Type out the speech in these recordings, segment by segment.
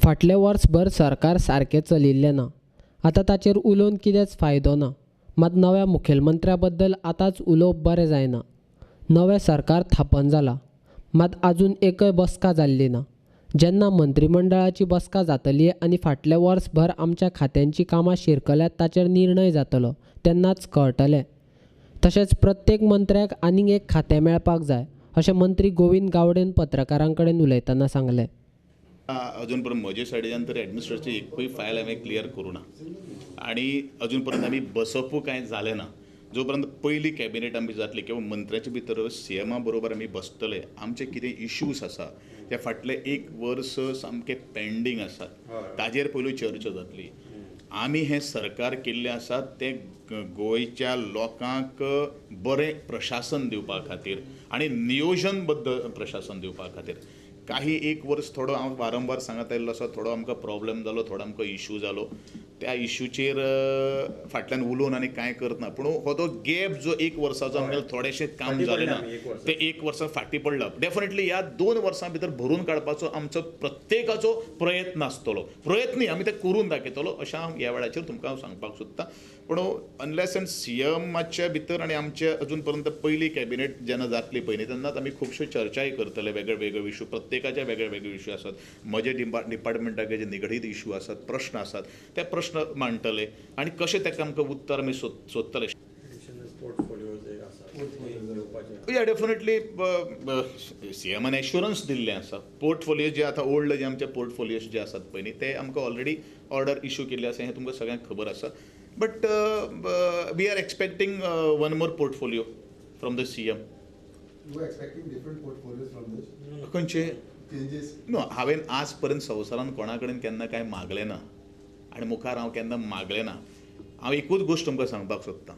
फाटलें वर्सभर सरकार सारकें चलिल्लें ना. आतां ताचेर उलोवन कितेंच फायदो ना. मात नव्या मुखेलमंत्र्या बद्दल आतांच उलोवप बरें जायना. नवें सरकार थापन जालां, मात आजून एकय बसका जाल्ली ना. जेन्ना मंत्रीमंडळाची बसका जातली आनी फाटलें वर्सभर आमच्या खात्यांची कामां शिरकल्यात ताचेर निर्णय जातलो तेन्नाच कळटलें. तशेंच प्रत्येक मंत्र्याक आनीक एक खातें मेळपाक जाय अशें मंत्री गोविंद गावडेन पत्रकारां कडेन उलयतना सांगलें. अजून पर्यंत म्हजे सायडीच्यान तर एडमिनिस्ट्रेशनची एकूय फायल हांवें क्लियर करूं ना आनी अजून पर्यंत आमी बसपूय कांय जालें ना. जो पर्यंत पयली कॅबिनेट आमी जातली किंवा मंत्र्याचे भितर सीएमा बरोबर आमी बसतले, आमचे कितें इश्यूज आसा ते फाटले एक वर्स सामके पेंडींग आसात ताजेर पयलू चर्चा जातली. आमी हें सरकार केल्लें आसा तें गोंयच्या लोकांक बरें प्रशासन दिवपा खातीर आनी नियोजनबद्द प्रशासन दिवपा खातीर. काही एक वर्स थोडो हांव वारंवार सांगत आयिल्लो आसा, थोडो आमकां प्रॉब्लम जालो, थोडो आमकां इशू जालो, त्या इशूचेर फाटल्यान उलोवन आनी कांय करतना, पूण हो तो गॅप जो एक वर्साचो आमगेलो थोडेशें काम जालें ना तें एक वर्सा फाटीं पडलां. डेफिनेटली ह्या 2 वर्सां भितर भरून काडपाचो आमचो प्रत्येकाचो प्रयत्न आसतलो, प्रयत्नय आमी ते करून दाखयतलो अशें हांव ह्या वेळाचेर तुमकां हांव सांगपाक सोदतां. पूण अनलेस एंड सीएमाच्या भितर आनी आमचे अजून पर्यंत पयली कॅबिनेट जेन्ना जातली पयलीं तेन्नाच आमी खुबश्यो चर्चाय करतले, वेगळे वेगळे इशू, प्रत्येकाचे वेगळे वेगळे इशू आसात, म्हजे डिपार्टमेंटाक जे निगडीत इशू आसात, प्रश्न आसात, ते प्रश्न मांडटले आनी कशें ताका आमकां उत्तर आमी सोदतले. या डेफिनेटली सीएमान एश्युरन्स दिल्लें आसा. पोर्टफोलियो जे आतां ओल्ड जे आमचे पोर्टफोलियोज जे आसात पळय न्ही ते आमकां ऑलरेडी ऑर्डर इशू केल्ले आसा हें तुमकां सगळ्यांक खबर आसा. But we are expecting one more portfolio from the CM. You are expecting different portfolios from this? खंयचे? Changes? No, हांवें आज पर्यंत संवसारान कोणा कडेन केन्ना कांय मागलें ना आनी मुखार हांव केन्ना मागलें ना. हांव एकूच गोश्ट तुमकां सांगपाक सोदतां,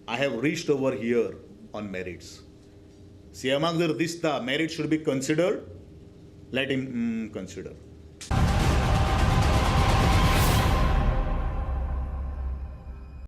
I have reached over here on merits. सीएमाक जर दिसता merit should be considered, let him consider.